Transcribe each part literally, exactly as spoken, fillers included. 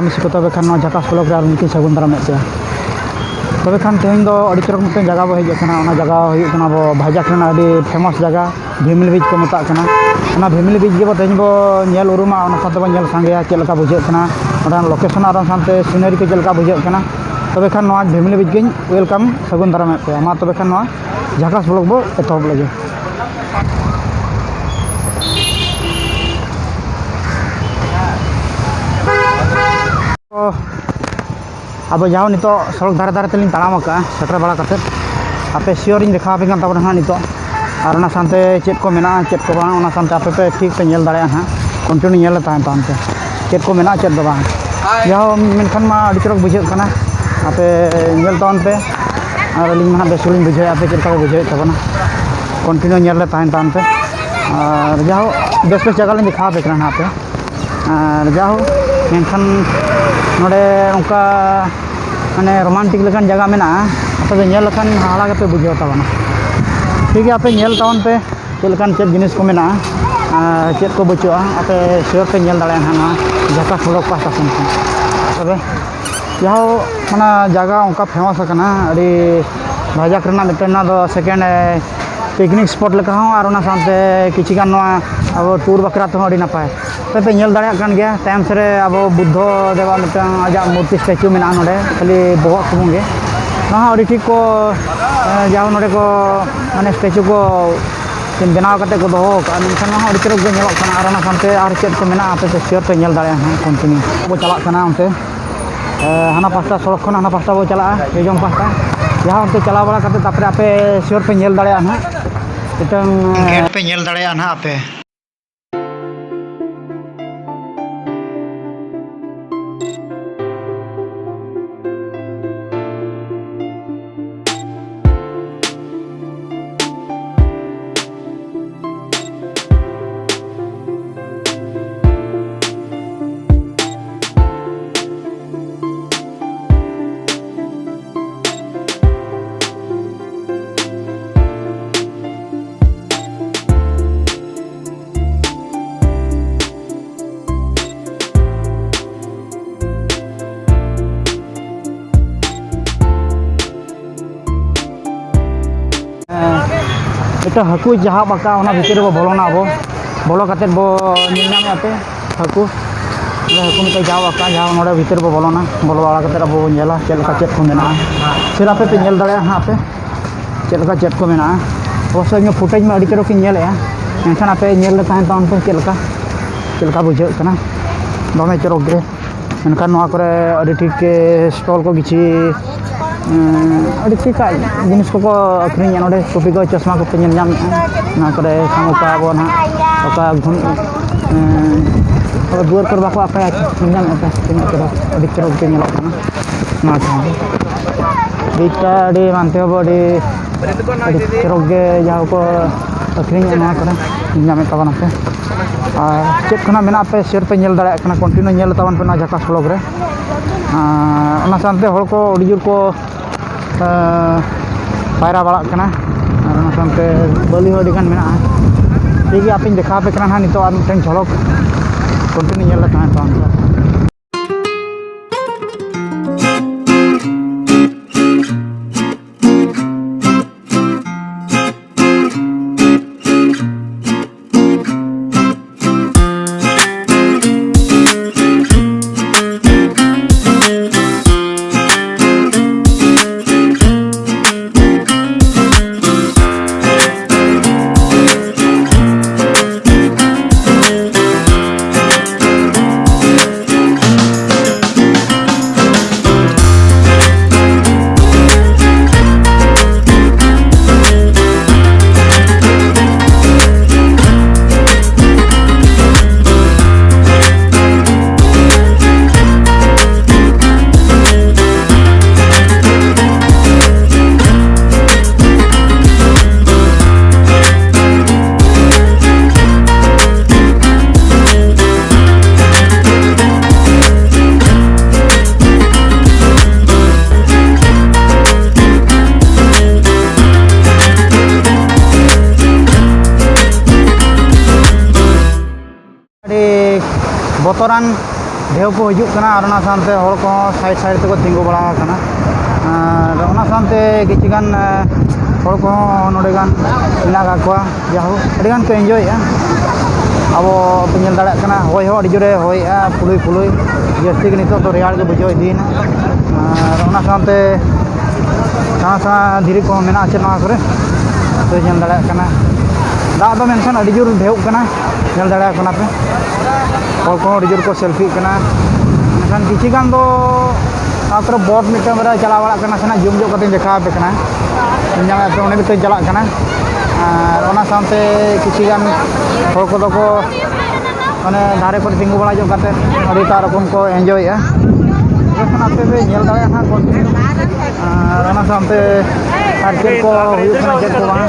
ᱢᱤᱥᱤ ᱠᱚ, ᱛᱚᱵᱮ ᱠᱷᱟᱱ ᱱᱚᱣᱟ ᱡᱷᱟᱠᱟᱥ ᱵᱞᱚᱠ ᱨᱮ ᱟᱨ ᱢᱤᱫᱴᱤᱱ ᱥᱟᱹᱜᱩᱱ ᱫᱟᱨᱟᱢᱮᱫ ᱯᱮᱭᱟ᱾ ᱛᱚᱵᱮ ᱠᱷᱟᱱ ᱛᱮᱦᱮᱧ ᱫᱚ ᱟᱹᱰᱤ ᱪᱚᱨᱚᱠ ᱢᱤᱫᱴᱮᱱ ᱡᱟᱭᱜᱟ ᱵᱚ ᱦᱮᱡ ᱟᱠᱟᱱᱟ᱾ ᱚᱱᱟ ᱡᱟᱭᱜᱟ ᱦᱩᱭᱩᱜ ᱠᱟᱱᱟ ᱟᱵᱚ ᱵᱷᱟᱭᱡᱟᱠ ᱨᱮᱱᱟᱜ ᱟᱹᱰᱤ ᱯᱷᱮᱢᱟᱥ ᱡᱟᱭᱜᱟ, ᱵᱷᱤᱢᱞᱤ ᱵᱤᱪ ᱠᱚ ᱢᱮᱛᱟᱜ ᱠᱟᱱᱟ᱾ ᱚᱱᱟ ᱵᱷᱤᱢᱞᱤ ᱵᱤᱪ ᱜᱮᱵᱚ ᱛᱮᱦᱮᱧ ᱵᱚ ᱧᱮᱞ ᱩᱨᱩᱢᱟ, ᱚᱱᱟ ᱥᱟᱶᱛᱮ ᱵᱚ ᱧᱮᱞ ᱥᱟᱸᱜᱮᱭᱟ ᱪᱮᱫ ᱞᱮᱠᱟ ᱵᱩᱡᱷᱟᱹᱜ ᱠᱟᱱᱟ, ᱚᱸᱰᱮᱱᱟᱜ ᱞᱳᱠᱮᱥᱚᱱ ᱟᱨ ᱚᱱᱟ ᱥᱟᱶᱛᱮ ᱥᱤᱱᱟᱨᱤ ᱠᱚ ᱪᱮᱫ ᱞᱮᱠᱟ ᱵᱩᱡᱷᱟᱹᱜ ᱠᱟᱱᱟ᱾ ᱛᱚᱵᱮ ᱠᱷᱟᱱ ᱱᱚᱣᱟ ᱵᱷᱤᱢᱞᱤ ᱵᱤᱪ ᱜᱮᱧ ᱣᱮᱞᱠᱟᱢ, ᱥᱟᱹᱜᱩᱱ ᱫᱟᱨᱟᱢᱮᱫ ᱯᱮᱭᱟ᱾ ᱢᱟ ᱛᱚᱵᱮ ᱠᱷᱟᱱ ᱱᱚᱣᱟ ᱡᱷᱟᱠᱟᱥ ᱵᱞᱚᱠ ᱵᱚ ᱮᱛᱚᱦᱚᱵ ᱞᱮᱜᱮ᱾ ᱛᱚ, ᱟᱫᱚ ᱡᱟᱦᱳ, ᱱᱤᱛᱚᱜ ᱥᱚᱲᱚᱠ ᱫᱷᱟᱨᱮ ᱫᱷᱟᱨᱮ ᱛᱮᱞᱤᱧ ᱛᱟᱲᱟᱢ ᱟᱠᱟᱫᱼᱟ, ᱥᱮᱴᱮᱨ ᱵᱟᱲᱟ ᱠᱟᱛᱮᱫ ᱟᱯᱮ ᱥᱤᱭᱳᱨ ᱤᱧ ᱫᱮᱠᱷᱟᱣ ᱟᱯᱮ ᱠᱟᱱ ᱛᱟᱵᱚᱱᱟ ᱦᱟᱸᱜ ᱱᱤᱛᱚᱜ, ᱟᱨ ᱚᱱᱟ ᱥᱟᱶᱛᱮ ᱪᱮᱫ ᱠᱚ ᱢᱮᱱᱟᱜᱼᱟ, ᱪᱮᱫ ᱠᱚ ᱵᱟᱝ, ᱚᱱᱟ ᱥᱟᱶᱛᱮ ᱟᱯᱮ ᱯᱮ ᱴᱷᱤᱠ ᱯᱮ ᱧᱮᱞ ᱫᱟᱲᱮᱭᱟᱜᱼᱟ ᱦᱟᱸᱜ᱾ ᱠᱚᱱᱴᱤᱱᱤᱭᱩ ᱧᱮᱞ ᱨᱮ ᱛᱟᱦᱮᱱ ᱛᱟᱵᱚᱱ ᱯᱮ, ᱪᱮᱫ ᱠᱚ ᱢᱮᱱᱟᱜᱼᱟ, ᱪᱮᱫ ᱫᱚ ᱵᱟᱝ᱾ ᱡᱟᱦᱳ, ᱢᱮᱱᱠᱷᱟᱱ ᱢᱟ ᱟᱹᱰᱤ ᱪᱚᱨᱚᱠ ᱵᱩᱡᱷᱟᱹᱜ ᱠᱟᱱᱟ, ᱟᱯᱮ ᱧᱮᱞ ᱛᱟᱵᱚᱱ ᱯᱮ, ᱟᱨ ᱟᱹᱞᱤᱧ ᱢᱟ ᱦᱟᱸᱜ ᱵᱮᱥ ᱜᱮᱞᱤᱧ ᱵᱩᱡᱷᱟᱹᱣᱮᱫᱼᱟ, ᱟᱯᱮ ᱪᱮᱫ ᱞᱮᱠᱟ ᱯᱮ ᱵᱩᱡᱷᱟᱹᱣᱮᱫ ᱛᱟᱵᱚᱱᱟ᱾ ᱠᱚᱱᱴᱤᱱᱤᱭᱩ ᱧᱮᱞ ᱨᱮ ᱛᱟᱦᱮᱱ ᱛᱟᱵᱚᱱ ᱯᱮ, ᱟᱨ ᱡᱟᱦᱳ, ᱵᱮᱥ ᱵᱮᱥ ᱡᱟᱭᱜᱟ ᱞᱤᱧ ᱫᱮᱠᱷᱟᱣ ᱟᱯᱮ ᱠᱟᱱᱟ ᱦᱟᱸᱜ ᱟᱯᱮ᱾ ᱟᱨ ᱡᱟᱦᱳᱠ, ᱢᱮᱱᱠᱷᱟᱱ ᱱᱚᱰᱮ ᱚᱱᱠᱟ ᱢᱟᱱᱮ ᱨᱳᱢᱟᱱᱴᱤᱠ ᱞᱮᱠᱟᱱ ᱡᱟᱭᱜᱟ ᱢᱮᱱᱟᱜᱼᱟ, ᱟᱯᱮ ᱫᱚ ᱧᱮᱞ ᱞᱮᱠᱷᱟᱱ ᱦᱟᱦᱟᱲᱟ ᱜᱮᱯᱮ ᱵᱩᱡᱷᱟᱹᱣ ᱛᱟᱵᱚᱱᱟ᱾ ᱴᱷᱤᱠ ᱜᱮᱭᱟ, ᱟᱯᱮ ᱧᱮᱞ ᱛᱟᱵᱚᱱ ᱯᱮ ᱪᱮᱫ ᱞᱮᱠᱟᱱ ᱪᱮᱫ ᱡᱤᱱᱤᱥ ᱠᱚ ᱢᱮᱱᱟᱜᱼᱟ ᱟᱨ ᱪᱮᱫ ᱠᱚ ᱵᱟᱹᱪᱩᱜᱼᱟ, ᱟᱯᱮ ᱥᱤᱭᱳᱨ ᱯᱮ ᱧᱮᱞ ᱫᱟᱲᱮᱭᱟᱜᱼᱟ ᱱᱟᱦᱟᱜ ᱱᱚᱣᱟ ᱡᱷᱟᱠᱟᱥ ᱵᱞᱚᱠ ᱯᱟᱦᱴᱟ ᱥᱮᱱ ᱠᱷᱚᱱ᱾ ᱛᱚᱵᱮ ᱡᱟᱦᱳᱠ, ᱚᱱᱟ ᱡᱟᱭᱜᱟ ᱚᱱᱠᱟ ᱯᱷᱮᱢᱟᱥ ᱟᱠᱟᱱᱟ, ᱟᱹᱰᱤ ᱵᱷᱟᱡᱟᱠ ᱨᱮᱱᱟᱜ ᱢᱤᱫᱴᱮᱱ ᱱᱚᱣᱟ ᱫᱚ ᱥᱮᱠᱮᱱᱰ ᱯᱤᱠᱱᱤᱠ ᱥᱯᱚᱴ ᱞᱮᱠᱟ ᱦᱚᱸ, ᱟᱨ ᱚᱱᱟ ᱥᱟᱶᱛᱮ ᱠᱤᱪᱷᱩ ᱜᱟᱱ ᱱᱚᱣᱟ ᱟᱵᱚ ᱴᱩᱨ ᱵᱟᱠᱷᱨᱟ ᱛᱮᱦᱚᱸ ᱟᱹᱰᱤ ᱱᱟᱯᱟᱭ᱾ ᱟᱯᱮ ᱯᱮ ᱧᱮᱞ ᱫᱟᱲᱮᱭᱟᱜ ᱠᱟᱱ ᱜᱮᱭᱟ, ᱛᱟᱭᱚᱢ ᱥᱮᱫ ᱨᱮ ᱟᱵᱚ ᱵᱩᱫᱽᱫᱷᱚ ᱫᱮᱵᱟᱜ ᱢᱤᱫᱴᱟᱝ ᱟᱡᱟᱜ ᱢᱩᱨᱛᱤ ᱥᱴᱮᱪᱩ ᱢᱮᱱᱟᱜᱼᱟ ᱱᱚᱰᱮ, ᱠᱷᱟᱹᱞᱤ ᱵᱚᱦᱚᱜ ᱥᱩᱢᱩᱝ ᱜᱮ᱾ ᱱᱚᱣᱟ ᱦᱚᱸ ᱟᱹᱰᱤ ᱴᱷᱤᱠ ᱠᱚ, ᱮ, ᱡᱟᱦᱟᱸ ᱱᱚᱰᱮ ᱠᱚ ᱢᱟᱱᱮ ᱥᱴᱮᱪᱩ ᱠᱚ ᱵᱮᱱᱟᱣ ᱠᱟᱛᱮ ᱠᱚ ᱫᱚᱦᱚ ᱟᱠᱟᱫᱼᱟ, ᱢᱮᱱᱠᱷᱟᱱ ᱱᱚᱣᱟ ᱦᱚᱸ ᱟᱹᱰᱤ ᱪᱚᱨᱚᱠ ᱜᱮ ᱧᱮᱞᱚᱜ ᱠᱟᱱᱟ᱾ ᱟᱨ ᱚᱱᱟ ᱥᱟᱶᱛᱮ ᱟᱨ ᱪᱮᱫ ᱠᱚ ᱢᱮᱱᱟᱜᱼᱟ, ᱟᱯᱮ ᱯᱮ ᱥᱤᱭᱳᱨ ᱯᱮ ᱧᱮᱞ ᱫᱟᱲᱮᱭᱟᱜᱼᱟ ᱦᱟᱸᱜ ᱠᱚᱱᱴᱤᱱᱤᱭᱩ᱾ ᱵᱚ ᱪᱟᱞᱟᱜ ᱠᱟᱱᱟ ᱚᱱᱛᱮ, ᱮ, ᱦᱟᱱᱟ ᱯᱟᱦᱴᱟ ᱥᱚᱲᱚᱠ ᱠᱷᱚᱱ ᱦᱟᱱᱟ ᱯᱟᱦᱴᱟ ᱵᱚ ᱪᱟᱞᱟᱜᱼᱟ, ᱡᱚᱡᱚᱢ ᱯᱟᱦᱴᱟ᱾ ᱡᱟᱦᱟᱸ ᱚᱱᱛᱮ ᱪᱟᱞᱟᱣ ᱵᱟᱲᱟ ᱠᱟᱛᱮ ᱛᱟᱨᱯᱚᱨᱮ ᱟᱯᱮ ᱥᱤᱭᱳᱨ ᱯᱮ ᱧᱮᱞ ᱫᱟᱲᱮᱭᱟᱜᱼᱟ ᱦᱟᱸᱜ ᱢᱤᱫᱴᱟᱝ, ᱮ, ᱜᱮᱴ ᱯᱮ ᱧᱮᱞ ᱫᱟᱲᱮᱭᱟᱜᱼᱟ ᱱᱟᱦᱟᱜ ᱟᱯᱮ᱾ ᱢᱤᱫᱴᱟᱝ ᱦᱟᱹᱠᱩᱭ ᱡᱟᱦᱟᱵ ᱟᱠᱟᱫ, ᱚᱱᱟ ᱵᱷᱤᱛᱤᱨ ᱨᱮᱵᱚ ᱵᱚᱞᱚᱱᱟ ᱟᱵᱚ᱾ ᱵᱚᱞᱚ ᱠᱟᱛᱮᱫ ᱵᱚ ᱧᱮᱞ ᱧᱟᱢᱮᱫᱼᱟ ᱯᱮ ᱦᱟᱹᱠᱩ᱾ ᱚᱸᱰᱮ ᱦᱟᱹᱠᱩ ᱢᱤᱫᱴᱟᱝ ᱡᱟᱦᱟᱵ ᱟᱠᱟᱫ, ᱡᱟᱦᱟᱸ ᱱᱚᱰᱮ ᱵᱷᱤᱛᱤᱨ ᱨᱮᱵᱚ ᱵᱚᱞᱚᱱᱟ᱾ ᱵᱚᱞᱚ ᱵᱟᱲᱟ ᱠᱟᱛᱮᱫ ᱟᱵᱚ ᱵᱚ ᱧᱮᱞᱟ ᱪᱮᱫ ᱞᱮᱠᱟ ᱪᱮᱫ ᱠᱚ ᱢᱮᱱᱟᱜᱼᱟ᱾ ᱥᱮ ᱟᱯᱮ ᱯᱮ ᱧᱮᱞ ᱫᱟᱲᱮᱭᱟᱜᱼᱟ ᱦᱟᱸᱜ ᱟᱯᱮ ᱪᱮᱫ ᱞᱮᱠᱟ ᱪᱮᱫ ᱠᱚ ᱢᱮᱱᱟᱜᱼᱟ᱾ ᱚᱵᱚᱥᱥᱳᱭ ᱤᱧᱟᱹᱜ ᱯᱷᱩᱴᱮᱡᱽ ᱢᱟ ᱟᱹᱰᱤ ᱪᱚᱨᱚᱠ ᱤᱧ ᱧᱮᱞᱮᱫᱼᱟ, ᱢᱮᱱᱠᱷᱟᱱ ᱟᱯᱮ ᱧᱮᱞ ᱞᱮ ᱛᱟᱦᱮᱱ ᱛᱟᱵᱚᱱ ᱯᱮ ᱪᱮᱫ ᱞᱮᱠᱟ, ᱪᱮᱫ ᱞᱮᱠᱟ ᱵᱩᱡᱷᱟᱹᱜ ᱠᱟᱱᱟ᱾ ᱫᱚᱢᱮ ᱪᱚᱨᱚᱠ ᱜᱮ᱾ ᱢᱮᱱᱠᱷᱟᱱ ᱱᱚᱣᱟ ᱠᱚᱨᱮ ᱟᱹᱰᱤ ᱴᱷᱤᱠ ᱥᱴᱚᱞ ᱠᱚ ᱠᱤᱪᱷᱤ, ᱮᱸ, ᱟᱹᱰᱤ ᱴᱷᱤᱠᱟᱜ ᱡᱤᱱᱤᱥ ᱠᱚᱠᱚ ᱟᱹᱠᱷᱨᱤᱧᱮᱫᱼᱟ ᱱᱚᱰᱮ᱾ ᱴᱩᱯᱤ ᱠᱚ, ᱪᱚᱥᱢᱟ ᱠᱚᱯᱮ ᱧᱮᱞ ᱧᱟᱢᱮᱫᱼᱟ᱾ ᱱᱚᱣᱟ ᱠᱚᱨᱮ ᱥᱟᱢᱳᱥᱟ ᱟᱵᱚ ᱱᱟᱦᱟᱜ ᱚᱠᱟ ᱜᱷᱩᱱ-, ᱮᱸ, ᱚᱠᱟ ᱫᱩᱣᱟᱹᱨ ᱠᱚᱨᱮ ᱵᱟᱠᱚ ᱟᱠᱟᱭᱟ, ᱧᱮᱞ ᱧᱟᱢᱮᱫᱼᱟ ᱯᱮ ᱛᱤᱱᱟᱹᱜ ᱪᱚᱨᱚᱠ, ᱟᱹᱰᱤ ᱪᱚᱨᱚᱠ ᱜᱮ ᱧᱮᱞᱚᱜ ᱠᱟᱱᱟ᱾ ᱱᱚᱣᱟ ᱠᱚᱦᱚᱸ ᱵᱤᱴᱟ ᱟᱹᱰᱤ ᱢᱟᱱᱛᱮ ᱦᱚᱸ ᱟᱹᱰᱤ, ᱟᱹᱰᱤ ᱪᱚᱨᱚᱠ ᱜᱮ ᱡᱟᱦᱟᱸ ᱠᱚ ᱟᱹᱠᱷᱨᱤᱧᱮᱫᱼᱟ ᱱᱚᱣᱟ ᱠᱚᱨᱮ, ᱧᱮᱞ ᱧᱟᱢᱮᱫ ᱛᱟᱵᱚᱱᱟ ᱯᱮ᱾ ᱟᱨ ᱪᱮᱫ ᱠᱷᱚᱱᱟᱜ ᱢᱮᱱᱟᱜᱼᱟ ᱯᱮ ᱥᱮᱨ ᱯᱮ ᱧᱮᱞ ᱫᱟᱲᱮᱭᱟᱜ ᱠᱟᱱᱟ, continue ᱧᱮᱞ ᱛᱟᱵᱚᱱ ᱯᱮ ᱱᱚᱣᱟ ᱡᱷᱟᱠᱟᱥ vlog ᱨᱮ᱾ ᱟᱨ ᱚᱱᱟ ᱥᱟᱶᱛᱮ ᱦᱚᱲ ᱠᱚ ᱟᱹᱰᱤ ᱡᱳᱨ ᱠᱚ, ᱮᱸ, ᱯᱟᱭᱨᱟ ᱵᱟᱲᱟᱜ ᱠᱟᱱᱟ᱾ ᱟᱨ ᱚᱱᱟ ᱥᱟᱶᱛᱮ ᱵᱟᱹᱞᱤ ᱦᱚᱸ ᱟᱹᱰᱤ ᱜᱟᱱ ᱢᱮᱱᱟᱜᱼᱟ᱾ ᱴᱷᱤᱠ ᱜᱮᱭᱟ, ᱟᱯᱮᱧ ᱫᱮᱠᱷᱟᱣ ᱟᱯᱮ ᱠᱟᱱᱟ ᱱᱟᱦᱟᱜ ᱱᱤᱛᱚᱜ ᱟᱨ ᱢᱤᱫᱴᱮᱱ ᱡᱷᱚᱞᱚᱠ, continue ᱧᱮᱞ ᱞᱮ ᱛᱟᱦᱮᱸ ᱛᱟᱵᱚᱱ ᱯᱮ᱾ ᱟᱹᱰᱤ ᱵᱚᱛᱚᱨᱟᱱ ᱰᱷᱮᱣ ᱠᱚ ᱦᱤᱡᱩᱜ ᱠᱟᱱᱟ, ᱟᱨ ᱚᱱᱟ ᱥᱟᱶᱛᱮ ᱦᱚᱲ ᱠᱚᱦᱚᱸ side side ᱛᱮᱠᱚ ᱛᱤᱸᱜᱩ ᱵᱟᱲᱟ ᱟᱠᱟᱱᱟ᱾ ᱟᱨ ᱚᱱᱟ ᱥᱟᱶᱛᱮ ᱠᱤᱪᱷᱩ ᱜᱟᱱ, ᱮ, ᱦᱚᱲ ᱠᱚᱦᱚᱸ ᱱᱚᱰᱮ ᱜᱟᱱ ᱢᱮᱱᱟᱜ ᱟᱠᱟᱫ ᱠᱚᱣᱟ᱾ ᱡᱟᱭᱦᱳᱠ, ᱟᱹᱰᱤ ᱜᱟᱱ ᱠᱚ ᱮᱱᱡᱚᱭᱮᱫᱼᱟ᱾ ᱟᱵᱚ ᱯᱮ ᱧᱮᱞ ᱫᱟᱲᱮᱭᱟᱜ ᱠᱟᱱᱟ, ᱦᱚᱭ ᱦᱚᱸ ᱟᱹᱰᱤ ᱡᱳᱨᱮ ᱦᱚᱭᱮᱫᱼᱟ, ᱯᱷᱩᱞᱩᱭ ᱯᱷᱩᱞᱩᱭ᱾ ᱡᱟᱹᱥᱛᱤ ᱜᱮ ᱱᱤᱛᱚᱜ ᱫᱚ ᱨᱮᱭᱟᱲ ᱜᱮ ᱵᱩᱡᱷᱟᱹᱣ ᱤᱫᱤᱭᱮᱱᱟ᱾ ᱟᱨ ᱚᱱᱟ ᱥᱟᱶᱛᱮ ᱥᱮᱬᱟ ᱥᱮᱬᱟ ᱫᱷᱤᱨᱤ ᱠᱚᱦᱚᱸ ᱢᱮᱱᱟᱜᱼᱟ ᱪᱮᱫ ᱱᱚᱣᱟ ᱠᱚᱨᱮ, ᱯᱮ ᱧᱮᱞ ᱫᱟᱲᱮᱭᱟᱜ ᱠᱟᱱᱟ᱾ ᱫᱟᱜ ᱫᱚ ᱢᱮᱱᱠᱷᱟᱱ ᱟᱹᱰᱤ ᱡᱳᱨ ᱰᱷᱮᱣᱚᱜ ᱠᱟᱱᱟ, ᱧᱮᱞ ᱫᱟᱲᱮᱭᱟᱜ ᱠᱟᱱᱟ ᱯᱮ᱾ ᱦᱚᱲ ᱠᱚᱦᱚᱸ ᱟᱹᱰᱤ ᱡᱳᱨ ᱠᱚ ᱥᱮᱞᱯᱷᱤᱜ ᱠᱟᱱᱟ᱾ ᱢᱮᱱᱠᱷᱟᱱ ᱠᱤᱪᱷᱩ ᱜᱟᱱ ᱫᱚ ᱛᱟᱨᱯᱚᱨᱮ ᱵᱳᱴ ᱢᱤᱫᱴᱟᱝ ᱵᱟᱨᱭᱟ ᱪᱟᱞᱟᱣ ᱵᱟᱲᱟᱜ ᱠᱟᱱᱟ, ᱥᱮᱱᱟᱜ ᱡᱩᱢ ᱡᱳᱜ ᱠᱟᱛᱮᱧ ᱫᱮᱠᱷᱟᱣ ᱟᱯᱮ ᱠᱟᱱᱟ᱾ ᱧᱮᱞ ᱧᱟᱢᱮᱫ ᱯᱮ, ᱚᱸᱰᱮ ᱢᱤᱫᱴᱟᱝ ᱪᱟᱞᱟᱜ ᱠᱟᱱᱟ᱾ ᱟᱨ ᱚᱱᱟ ᱥᱟᱶᱛᱮ ᱠᱤᱪᱷᱩ ᱜᱟᱱ ᱦᱚᱲ ᱠᱚᱫᱚ ᱠᱚ ᱢᱟᱱᱮ ᱫᱷᱟᱨᱮ ᱠᱚᱨᱮ ᱛᱤᱸᱜᱩ ᱵᱟᱲᱟ ᱧᱚᱜ ᱠᱟᱛᱮ ᱟᱹᱰᱤ ᱮᱴᱟᱜ ᱨᱚᱠᱚᱢ ᱠᱚ ᱮᱱᱡᱚᱭᱮᱫᱼᱟ᱾ ᱡᱚᱠᱷᱚᱱ ᱟᱯᱮ ᱯᱮ ᱧᱮᱞ ᱫᱟᱲᱮᱭᱟᱜᱼᱟ ᱦᱟᱸᱜ, ᱠᱚᱱᱴᱤᱱᱤᱭᱩ ᱟᱨ ᱚᱱᱟ ᱥᱟᱶᱛᱮ ᱟᱨ ᱪᱮᱫ ᱠᱚ ᱦᱩᱭᱩᱜ ᱠᱟᱱᱟ, ᱪᱮᱫ ᱠᱚ ᱵᱟᱝ᱾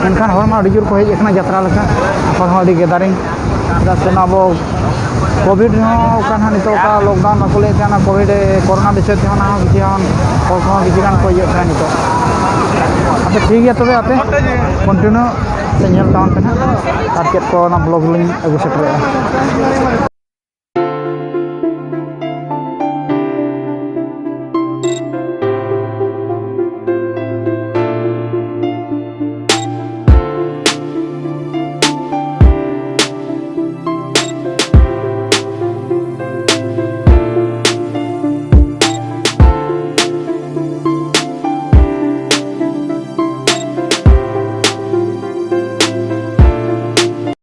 ᱢᱮᱱᱠᱷᱟᱱ ᱦᱚᱲ ᱢᱟ ᱟᱹᱰᱤ ᱡᱳᱨ ᱠᱚ ᱦᱮᱡ ᱟᱠᱟᱱᱟ ᱡᱟᱛᱨᱟ ᱞᱮᱠᱟ, ᱦᱚᱲ ᱦᱚᱸ ᱟᱹᱰᱤ ᱜᱮᱫᱟᱨᱤᱝ᱾ ᱪᱮᱫᱟᱜ ᱥᱮ ᱱᱚᱣᱟ ᱟᱵᱚ ᱠᱳᱵᱷᱤᱰ ᱦᱚᱸ ᱚᱠᱟ ᱱᱟᱦᱟᱜ ᱱᱤᱛᱚᱜ ᱚᱠᱟ ᱞᱚᱠᱰᱟᱣᱩᱱ ᱵᱟᱠᱚ ᱞᱟᱹᱭᱮᱫ ᱛᱟᱦᱮᱱᱟ, ᱠᱳᱵᱷᱤᱰ ᱠᱳᱨᱳᱱᱟ ᱵᱤᱥᱚᱭ ᱛᱮᱦᱚᱸ ᱚᱱᱟ ᱦᱚᱸ ᱠᱤᱪᱷᱩ ᱦᱚᱸ ᱦᱚᱲ ᱠᱚᱦᱚᱸ ᱠᱤᱪᱷᱩ ᱜᱟᱱ ᱠᱚ ᱤᱭᱟᱹᱜ ᱠᱟᱱᱟ ᱱᱤᱛᱚᱜ᱾ ᱟᱪᱪᱷᱟ, ᱴᱷᱤᱠ ᱜᱮᱭᱟ, ᱛᱚᱵᱮ ᱟᱯᱮ ᱠᱚᱱᱴᱤᱱᱤᱭᱩ ᱥᱮ ᱧᱮᱞ ᱛᱟᱵᱚᱱ ᱯᱮ ᱱᱟᱦᱟᱜ, ᱟᱨ ᱪᱮᱫ ᱠᱚ ᱚᱱᱟ ᱵᱞᱚᱜ ᱞᱤᱧ ᱟᱹᱜᱩ ᱥᱮᱴᱮᱨᱮᱜᱼᱟ᱾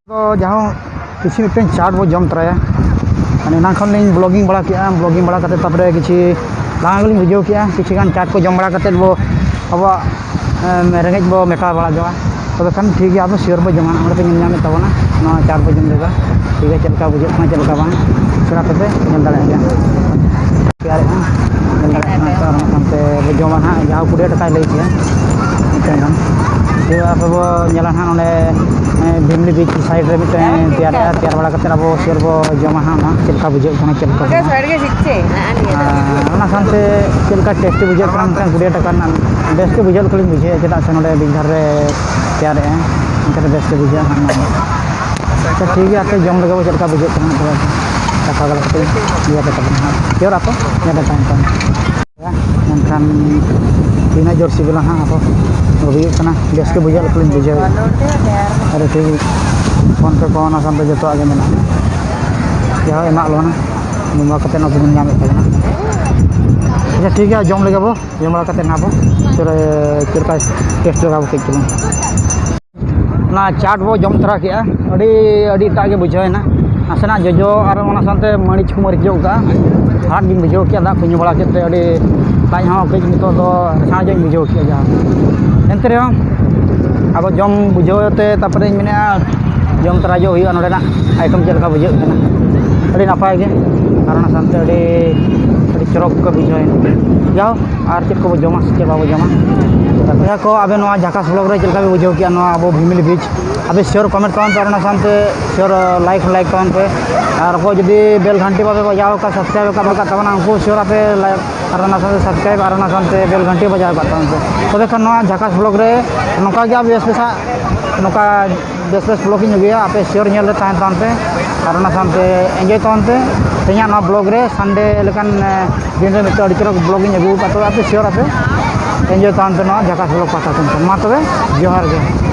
ᱫᱚ ᱡᱟᱦᱟᱸ ᱠᱤᱪᱷᱩ ᱢᱤᱫᱴᱮᱱ ᱪᱟᱴ ᱵᱚ ᱡᱚᱢ ᱛᱚᱨᱟᱭᱟ᱾ ᱢᱟᱱᱮ ᱮᱱᱟᱝ ᱠᱷᱚᱱ ᱞᱤᱧ ᱵᱞᱚᱜᱤᱝ ᱵᱟᱲᱟ ᱠᱮᱜᱼᱟ, ᱵᱞᱚᱜᱤᱝ ᱵᱟᱲᱟ ᱠᱟᱛᱮ ᱛᱟᱨᱯᱚᱨᱮ ᱠᱤᱪᱷᱩ ᱞᱟᱸᱜᱟ ᱜᱮᱞᱤᱧ ᱵᱩᱡᱷᱟᱹᱣ ᱠᱮᱜᱼᱟ᱾ ᱠᱤᱪᱷᱩ ᱜᱟᱱ ᱪᱟᱴ ᱠᱚ ᱡᱚᱢ ᱵᱟᱲᱟ ᱠᱟᱛᱮ ᱵᱚ ᱟᱵᱚᱣᱟᱜ, ᱮᱢ, ᱨᱮᱸᱜᱮᱡ ᱵᱚ ᱢᱮᱴᱟᱣ ᱵᱟᱲᱟ ᱡᱚᱝᱟ᱾ ᱛᱚᱵᱮ ᱠᱷᱟᱱ ᱴᱷᱤᱠ ᱜᱮᱭᱟ, ᱟᱵᱚ ᱥᱤᱭᱳᱨ ᱵᱚ ᱡᱚᱢᱟ᱾ ᱚᱸᱰᱮ ᱯᱮ ᱧᱮᱞ ᱧᱟᱢᱮᱫ ᱛᱟᱵᱚᱱᱟ ᱱᱚᱣᱟ ᱪᱟᱴ ᱵᱚ ᱡᱚᱢ ᱞᱮᱫᱟ᱾ ᱴᱷᱤᱠ ᱜᱮᱭᱟ, ᱪᱮᱫ ᱞᱮᱠᱟ ᱵᱩᱡᱷᱟᱹᱜ ᱠᱟᱱᱟ, ᱪᱮᱫ ᱞᱮᱠᱟ ᱵᱟᱝ, ᱥᱮᱬᱟ ᱛᱮᱯᱮ ᱧᱮᱞ ᱫᱟᱲᱮᱭᱟᱜ ᱜᱮᱭᱟ᱾ ᱛᱮᱭᱟᱨᱮᱜᱼᱟ, ᱧᱮᱞ ᱫᱟᱲᱮᱭᱟᱜ ᱠᱟᱱᱟ ᱯᱮ᱾ ᱟᱨ ᱚᱱᱟ ᱥᱟᱶᱛᱮ ᱵᱚ ᱡᱚᱢᱟ ᱱᱟᱦᱟᱜ, ᱡᱟᱦᱟᱸ ᱠᱩᱲᱤ ᱴᱟᱠᱟᱭ ᱞᱟᱹᱭ ᱠᱮᱜᱼᱟ ᱢᱤᱫᱴᱮᱱ ᱜᱟᱱ᱾ ᱡᱮ ᱟᱯᱮ ᱵᱚ ᱧᱮᱞᱟ ᱱᱟᱦᱟᱜ ᱱᱚᱰᱮ, ᱮᱸ, ᱵᱷᱤᱢᱞᱤ ᱵᱤᱪ ᱥᱟᱭᱤᱰ ᱨᱮ ᱢᱤᱫᱴᱮᱱ ᱛᱮᱭᱟᱨᱮᱜᱼᱟ᱾ ᱛᱮᱭᱟᱨ ᱵᱟᱲᱟ ᱠᱟᱛᱮᱫ ᱟᱵᱚ ᱥᱤᱭᱳᱨ ᱵᱚ ᱡᱚᱢᱟ ᱦᱟᱸᱜ, ᱚᱱᱟ ᱪᱮᱫ ᱞᱮᱠᱟ ᱵᱩᱡᱷᱟᱹᱜ ᱠᱟᱱᱟ, ᱪᱮᱫ ᱞᱮᱠᱟ ᱵᱟᱝ᱾ ᱟᱨ ᱚᱱᱟ ᱥᱟᱶᱛᱮ ᱪᱮᱫ ᱞᱮᱠᱟ ᱴᱮᱥᱴᱤ ᱵᱩᱡᱷᱟᱹᱜ ᱠᱟᱱᱟ, ᱢᱤᱫᱴᱟᱝ ᱠᱩᱲᱤ ᱴᱟᱠᱟ ᱨᱮᱱᱟᱜ ᱵᱮᱥ ᱜᱮ ᱵᱩᱡᱷᱟᱹᱜ ᱞᱮᱠᱟᱞᱤᱧ ᱵᱩᱡᱷᱟᱹᱣᱮᱫᱼᱟ, ᱪᱮᱫᱟᱜ ᱥᱮ ᱱᱚᱰᱮ ᱵᱤᱜᱽ ᱫᱷᱟᱨ ᱨᱮ ᱛᱮᱭᱟᱨᱮᱜᱼᱟ, ᱮᱱᱠᱷᱟᱱ ᱵᱮᱥ ᱜᱮ ᱵᱩᱡᱷᱟᱹᱜᱼᱟ ᱦᱟᱸᱜ ᱱᱚᱣᱟ ᱫᱚ᱾ ᱟᱪᱪᱷᱟ, ᱴᱷᱤᱠ ᱜᱮᱭᱟ, ᱟᱯᱮ ᱡᱚᱢ ᱞᱮᱜᱮ ᱵᱚ, ᱪᱮᱫ ᱞᱮᱠᱟ ᱵᱩᱡᱷᱟᱹᱜ ᱠᱟᱱᱟ ᱦᱟᱸᱜ, ᱛᱚᱵᱮ ᱠᱟᱛᱷᱟ ᱵᱟᱲᱟ ᱠᱟᱛᱮ ᱤᱭᱟᱹ ᱠᱟᱛᱮ ᱵᱚᱱ ᱦᱟᱸᱜ ᱥᱤᱭᱳᱨ ᱟᱯᱮ ᱧᱮᱞ ᱨᱮ ᱛᱟᱦᱮᱱ ᱯᱮ᱾ ᱢᱮᱱᱠᱷᱟᱱ ᱛᱤᱱᱟᱹᱜ ᱡᱳᱨ ᱥᱤᱵᱤᱞᱟ ᱦᱟᱸᱜ ᱟᱵᱚ ᱦᱩᱭᱩᱜ ᱠᱟᱱᱟ, ᱵᱮᱥ ᱜᱮ ᱵᱩᱡᱷᱟᱹᱜ ᱞᱮᱠᱟᱞᱤᱧ ᱵᱩᱡᱷᱟᱹᱣᱮᱫᱼᱟ᱾ ᱟᱨ ᱴᱷᱤᱠ ᱯᱷᱳᱱ ᱯᱮ ᱠᱚ ᱚᱱᱟ ᱥᱟᱶᱛᱮ ᱡᱚᱛᱚᱣᱟᱜ ᱜᱮ ᱢᱮᱱᱟᱜᱼᱟ᱾ ᱡᱟᱦᱟᱸ ᱮᱢᱟᱜ ᱵᱚᱱᱟ ᱵᱚᱸᱜᱟ ᱠᱟᱛᱮ ᱱᱚᱣᱟ ᱵᱚᱱ ᱧᱟᱢᱮᱫ ᱛᱟᱵᱚᱱᱟ᱾ ᱟᱪᱪᱷᱟ ᱴᱷᱤᱠ ᱜᱮᱭᱟ, ᱡᱚᱢ ᱞᱮᱜᱮ ᱵᱚ, ᱡᱚᱢ ᱵᱟᱲᱟ ᱠᱟᱛᱮ ᱱᱟᱦᱟᱜ ᱵᱚ ᱪᱮᱫ ᱞᱮᱠᱟ ᱴᱮᱥᱴ ᱞᱮᱜᱟ ᱵᱚ ᱠᱟᱹᱡ ᱪᱩᱞᱩᱝ᱾ ᱚᱱᱟ ᱪᱟᱴ ᱵᱚ ᱡᱚᱢ ᱛᱚᱨᱟ ᱠᱮᱜᱼᱟ, ᱟᱹᱰᱤ ᱟᱹᱰᱤ ᱮᱴᱟᱜ ᱜᱮ ᱵᱩᱡᱷᱟᱹᱣ ᱮᱱᱟ᱾ ᱱᱟᱥᱮᱱᱟᱜ ᱡᱚᱡᱚ ᱟᱨ ᱚᱱᱟ ᱥᱟᱶᱛᱮ ᱢᱟᱹᱨᱤᱪ ᱠᱚ ᱢᱟᱹᱨᱤᱪ ᱡᱚᱜ ᱠᱟᱜᱼᱟ᱾ ᱦᱟᱴ ᱜᱤᱧ ᱵᱩᱡᱷᱟᱹᱣ ᱠᱮᱜᱼᱟ, ᱫᱟᱜ ᱠᱚ ᱧᱩ ᱵᱟᱲᱟ ᱠᱮᱫ ᱛᱮ ᱟᱹᱰᱤ ᱞᱟᱡ ᱦᱚᱸ ᱠᱟᱹᱡ ᱱᱤᱛᱚᱜ ᱫᱚ ᱨᱮᱥᱟᱣ ᱧᱚᱜ ᱤᱧ ᱵᱩᱡᱷᱟᱹᱣ ᱠᱮᱜᱼᱟ᱾ ᱡᱟᱦᱟᱸ ᱮᱱᱛᱮ ᱨᱮᱦᱚᱸ ᱟᱵᱚ ᱡᱚᱢ ᱵᱩᱡᱷᱟᱹᱣ ᱛᱮ ᱛᱟᱨᱯᱚᱨᱮᱧ ᱢᱮᱱᱮᱫᱼᱟ ᱡᱚᱢ ᱛᱚᱨᱟ ᱧᱚᱜ ᱦᱩᱭᱩᱜᱼᱟ ᱱᱚᱰᱮᱱᱟᱜ ᱟᱭᱴᱮᱢ ᱪᱮᱫ ᱞᱮᱠᱟ ᱵᱩᱡᱷᱟᱹᱜ ᱠᱟᱱᱟ᱾ ᱟᱹᱰᱤ ᱱᱟᱯᱟᱭ ᱜᱮ᱾ ᱟᱨ ᱚᱱᱟ ᱥᱟᱶᱛᱮ ᱟᱹᱰᱤ ᱟᱹᱰᱤ ᱪᱚᱨᱚᱠ ᱜᱮ ᱵᱩᱡᱷᱟᱹᱣ ᱮᱱᱟ᱾ ᱡᱟᱣ ᱟᱨ ᱪᱮᱫ ᱠᱚᱵᱚ ᱡᱚᱢᱟ ᱥᱮ ᱪᱮᱫ ᱵᱟᱵᱚ ᱡᱚᱢᱟ᱾ ᱵᱚᱭᱦᱟ ᱠᱚ, ᱟᱵᱮ ᱱᱚᱣᱟ ᱡᱷᱟᱠᱟᱥ ᱵᱞᱚᱜ ᱨᱮ ᱪᱮᱫ ᱞᱮᱠᱟ ᱯᱮ ᱵᱩᱡᱷᱟᱹᱣ ᱠᱮᱜᱼᱟ ᱱᱚᱣᱟ ᱟᱵᱚ ᱵᱷᱤᱢᱤᱞᱤ ᱵᱤᱪ? ᱟᱯᱮ ᱥᱤᱭᱳᱨ ᱠᱚᱢᱮᱱᱴ ᱛᱟᱵᱚᱱ ᱯᱮ, ᱟᱨ ᱚᱱᱟ ᱥᱟᱶᱛᱮ ᱥᱤᱭᱳᱨ ᱞᱟᱭᱤᱠ ᱦᱚᱸ ᱞᱟᱭᱤᱠ ᱛᱟᱵᱚᱱ ᱯᱮ᱾ ᱟᱨ ᱚᱠᱚᱭ ᱡᱩᱫᱤ ᱵᱮᱞ ᱜᱷᱟᱱᱴᱤ ᱵᱟᱯᱮ ᱵᱟᱡᱟᱣ ᱟᱠᱟᱫ, ᱥᱟᱵᱥᱠᱨᱟᱭᱤᱵ ᱟᱠᱟᱫ ᱵᱟᱹᱱᱩᱜ ᱟᱠᱟᱫ ᱛᱟᱵᱚᱱᱟ, ᱩᱱᱠᱩ ᱥᱤᱭᱳᱨ ᱟᱯᱮ ᱞᱟᱭᱤᱠ ᱟᱨ ᱚᱱᱟ ᱥᱟᱶᱛᱮ ᱥᱟᱵᱥᱠᱨᱟᱭᱤᱵ ᱟᱨ ᱚᱱᱟ ᱥᱟᱶᱛᱮ ᱵᱮᱞ ᱜᱷᱟᱱᱴᱤ ᱵᱟᱡᱟᱣ ᱟᱠᱟᱫ ᱛᱟᱵᱚᱱ ᱯᱮ᱾ ᱛᱚᱵᱮ ᱠᱷᱟᱱ ᱱᱚᱣᱟ ᱡᱷᱟᱠᱟᱥ ᱵᱞᱚᱜ ᱨᱮ ᱱᱚᱝᱠᱟ ᱜᱮ ᱟᱵᱚ ᱵᱮᱥ ᱵᱮᱥᱟᱜ ᱱᱚᱝᱠᱟ ᱵᱮᱥ ᱵᱮᱥ ᱵᱞᱚᱜ ᱤᱧ ᱟᱹᱜᱩᱭᱟ᱾ ᱟᱯᱮ ᱥᱤᱭᱳᱨ ᱧᱮᱞ ᱨᱮ ᱛᱟᱦᱮᱱ ᱛᱟᱵᱚᱱ ᱯᱮ ᱟᱨ ᱚᱱᱟ ᱥᱟᱶᱛᱮ ᱮᱱᱡᱚᱭ ᱛᱟᱵᱚᱱ ᱯᱮ᱾ ᱛᱮᱦᱮᱧᱟᱜ ᱱᱚᱣᱟ ᱵᱞᱚᱜ ᱨᱮ ᱥᱟᱱᱰᱮ ᱞᱮᱠᱟᱱ ᱮ, ᱫᱤᱱ ᱨᱮ ᱢᱤᱫᱴᱮᱱ ᱟᱹᱰᱤ ᱪᱚᱨᱚᱠ ᱵᱞᱚᱜ ᱤᱧ ᱟᱹᱜᱩ ᱟᱠᱟᱫ ᱛᱟᱵᱚᱱᱟ᱾ ᱟᱯᱮ ᱥᱤᱭᱳᱨ ᱟᱯᱮ ᱮᱱᱡᱚᱭ ᱛᱟᱵᱚᱱ ᱯᱮ ᱱᱚᱣᱟ ᱡᱷᱟᱠᱟᱥ ᱵᱞᱚᱜ ᱯᱟᱦᱴᱟ ᱥᱮᱱ ᱠᱷᱚᱱ᱾ ᱢᱟ ᱛᱚᱵᱮ ᱡᱚᱦᱟᱨ ᱜᱮ᱾